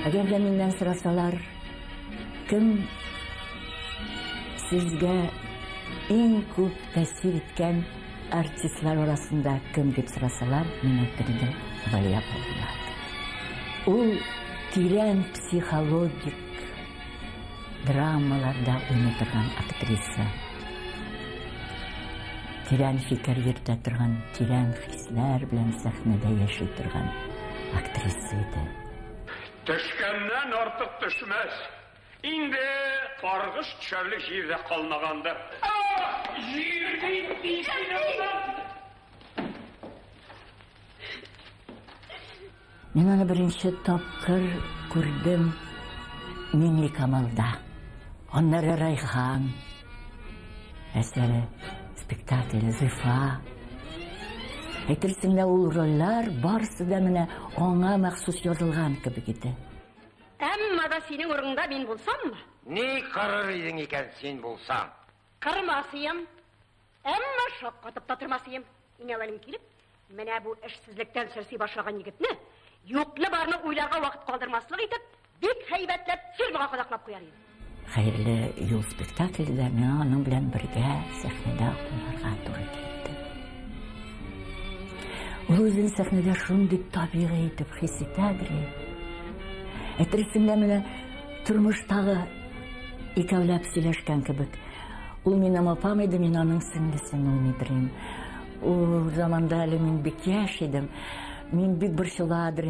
Әгәр дә миннән сорасалар, кем сезгә иң күп тәэсир иткән артистлар арасында кем дип сорасалар, мин әйтер идем, Галия апа Булат. Ул тирән психологик драмаларда уйный торган актриса. Тирән фикер йөртә торган, тирән хисләр белән сәхнәдә яши торган актриса иде. Төшкәннән артык төшмәс. Инде каргыш төшәрлек җир дә калмагандыр. Җир бит. Мин аны беренче тапкыр күрдем Миңлекамалда. Аннары Райхан әсәре, спектакле, Зифа. Әйтерсең лә ул рольләр барысы да менә аңа махсус язылган кебек иде. Әмма да синең урыныңда мин булсаммы? Ни кырыр идең икән син булсаң? Кырмас идем. Әмма шаккатып та тормас идем. Иң әүвәлем килеп, менә бу эшсезлектән сөрси башлаган егетне, юклы-барны уйларга вакыт калдырмаслык итеп, бик һәйбәтләп фирмага кадаклап куяр идем. Хәерле юл спектаклендә миңа аның белән бергә сәхнәдә уйнарга туры килде. Ул үзен сәхнәдә шундый табигый итеп хис итәдер. Әйтерсең лә менә тормыштагы икәүләп сөйләшкән кебек. Ул минем апам иде, мин аның сеңлесен уйныйдыр. Ул заманда әле мин бик яшь идем. Мин бик борчыладыр.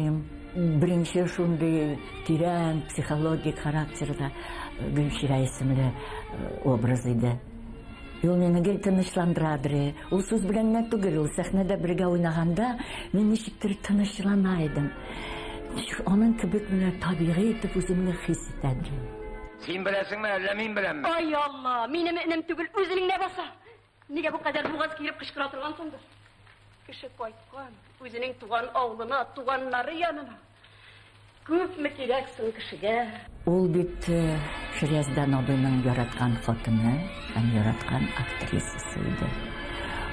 Беренче шундый тирән психологик характерда Гөлчирә исемле образ иде. Ул мине гел тынычландырадыр. Ул сүз белән генә түгел, ул сәхнәдә бергә уйнаганда мин ничектер тынычлана идем. Аның кебек менә табигый итеп үземне хис итәдем. Син беләсеңме, әллә мин беләмме? Ай Алла, минем энем түгел, үзенең дә баса. Нигә бу кадәр бугаз киереп кычкыра торгансыңдыр? Кеше кайткан, үзенең туган авылына, туганнары янына. Күпме кирәк соң кешегә? Ул бит Ширияздан абыйның яраткан хатыны һәм яраткан актрисасы иде.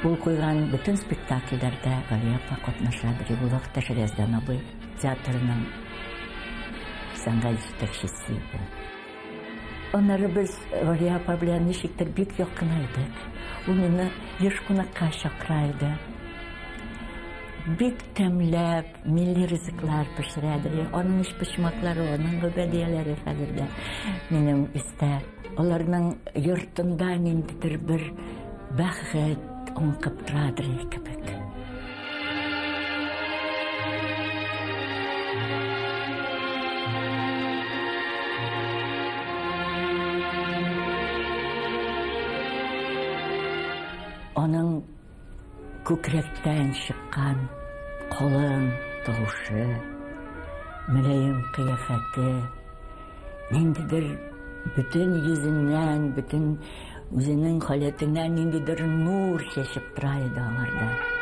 Ул куйган бөтен спектакльләрдә Галия апа катнашадыр. Ул вакытта Ширияздан абый театрының сәнгать җитәкчесе иде. Аннары без Галия апа белән ничектер бик якынайдык. Ул мине еш кунакка чакыра иде. Бик тәмләп милли ризыклар пешерәдер. Аның өчпочмаклары, аның гөбәдияләре хәзер дә минем истә. Аларның йортында ниндидер бер бәхет аңкып торадыр кебек. Аның күкрәктән чыккан калын тавышы, мөлаем кыяфәте, ниндидер бөтен йөзеннән, бөтен үзенең халәтеннән ниндидер нур чәчеп тора иде аңарда.